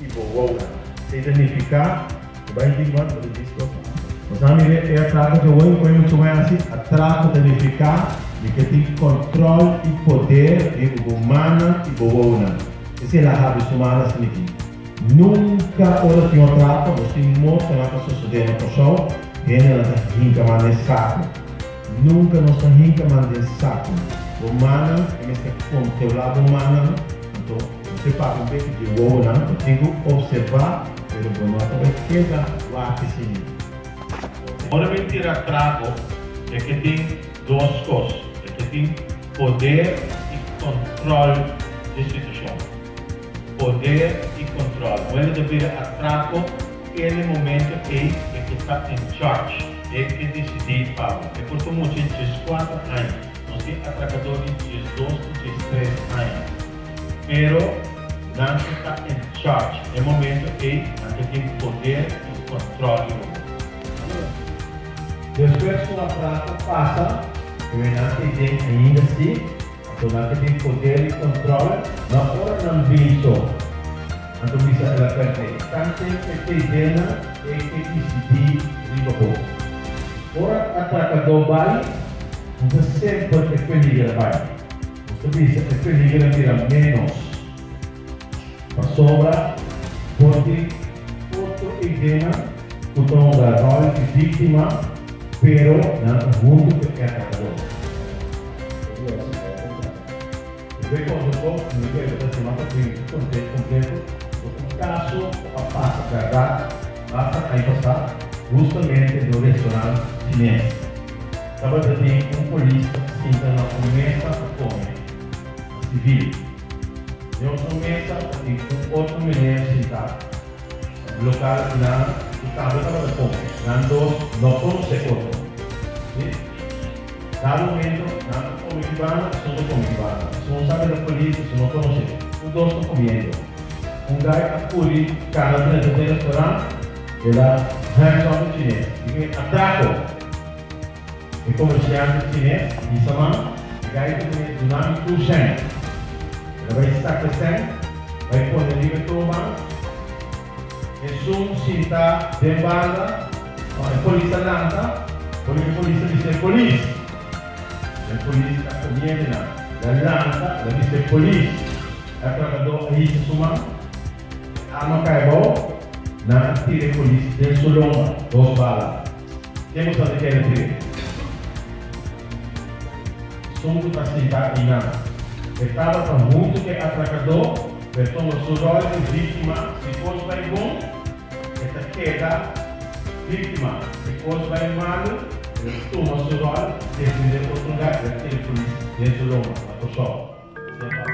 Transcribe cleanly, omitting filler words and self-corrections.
i bo wounan. Esei ta nifiká ku bai tin wan otro disko. Nos a mira e atrako dje wou ku e mucha muhé hasi. Atrako ta nifiká di ke tin kòntròl i poder riba bo mannan i bo wounan. Esei el a habri su man asina aki. Nunka ora tin un atrako, nos tin mortonan ta sosodé na Kòrsou, hendenan ta hinka man den saku. Nunka nos ta hinka man den saku. Bo mannan, e mester kontrolá bo mannan. Anto, bo te papia un peki di wowonan, bo tin ku opservá, pero bo no ta bai keda wak esei. Ora bin tira trago, e ke tin dos kos, e ke tin poder i kòntròl di situashon. Poder i kòntròl. Un hende ta bira atrako e na e momento ei e ke ta in charge, e ke disidí pa bo. E por ta mucha di 14 aña. Nos tin atrakadó di 12 ku 13 aña. Pero nan ke ta in charge. E momento ei nan ke tin poder i kòntròl riba bo. Despues ku atrako pasa, e nan ke den ainda si. Anto nan ke tin poder i control, no ora nan bin so. Anto bisa el a perde. Tanten e pdnan e ke disidí riba bo. Ora atracadó bai, no ta semper e peliger a bai. Nos ta bisa e peliger a bira ménos. Pasobra por tin otro idenan ku ta hunga ròl di víktima, pero nan ta huntu ku e atakadó. Un kaso ku a pasa bèrdat basta aña pasá hustamente den un restorant chines. Tabata tin un polis ta sinta na un mesa pa kome, na sivil. Den otro mesa ta tin un otro meneer sintá. Lokal nan ku tambe tabata kome. Nan dos no konosé otro. Sí. Dado momento nan ta kome di banda, esun ta kome di banda. Esun sa ku ta polis, esun no konosé. Tur dos ta komiendo. Un guy a kuri kana drenta den restaurant, el a hands up e chines. Di ku atrako! E komersiante chines bisa man, e gai ta bini duna mi tur sèn. El a bai saka e sèn, bai pone riba e toonbank. Esun sinta den banda, no, e polis a lanta, pone ku e polis a bisa e polis. E polis ta komiendo nan. El a lanta, el a bisa e polis. E atracador a hisa su man, e arma kai abou, nan a tira e polis den su lomba, dos bala. Ken bo sa di kere tire? Esun ku ta sintá einan. E tabata huntu ku e atrakadó, pero e tuma su ròl di víktima. Si kos bai bon, e ta keda víktima. Si kos bai malu, el a tuma su ròl, defendé otro lugá i a tira polis den su lomba, na Kòrsou. Esei a pasa.